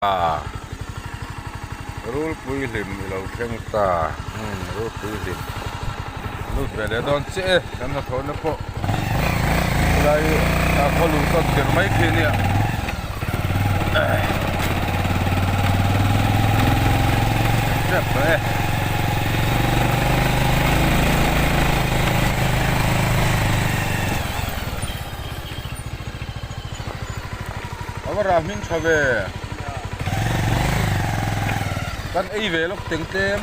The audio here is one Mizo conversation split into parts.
A rulpui hlim i lo thleng ta umm rulpui hlim lut ve leh dawn chiah e kan hnathawhna pawh helai a khaw luh tawn tirh mai khi ania tep tawh e. A va rah hming tha ve. Kan ei ve lawk teng tlem.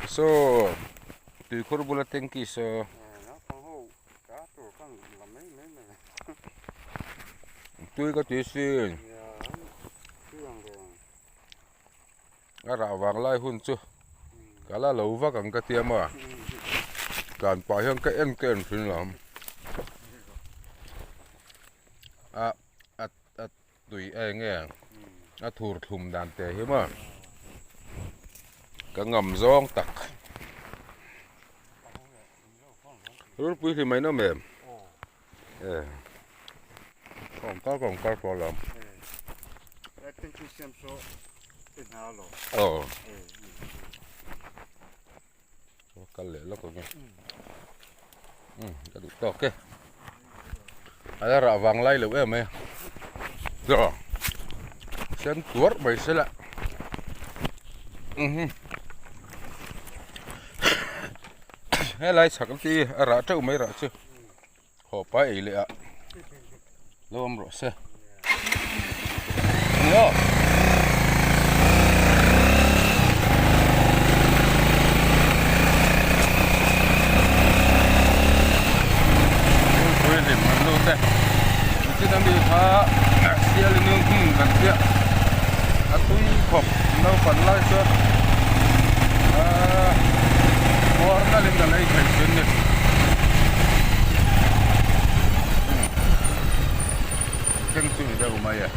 So tuikhur bula tanky saw. Tui ka tui sin. A rah vang lai hun chu ka la lo vak ang ka tia maw tlan pah hian ka en ka en thin lo a a a tui a eng nge a thur thlum dan te hi maw ka ngam zawng tak rulpui hlim mai nawm em e kawngkar kawngkar pawh lo aw kal leh lawk ang e um ka duh tawk e a la rah vang lai lo em mai a sen tuarh mai se la um helai chhak te hi a rah teuh mai rah chu. Haw pai ei leh ah lo awm rawh se. Ni aw. Pui hlim an lut e. Nichina mi kha sial in hmun kan chiah a tui khawp naupang lai chuan ahh kawr nalh in kan ei thei thin a ni. Thleng chu ni deuh mai e.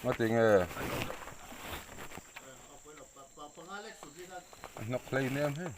Ngati nge a hnawk hlei nem hei.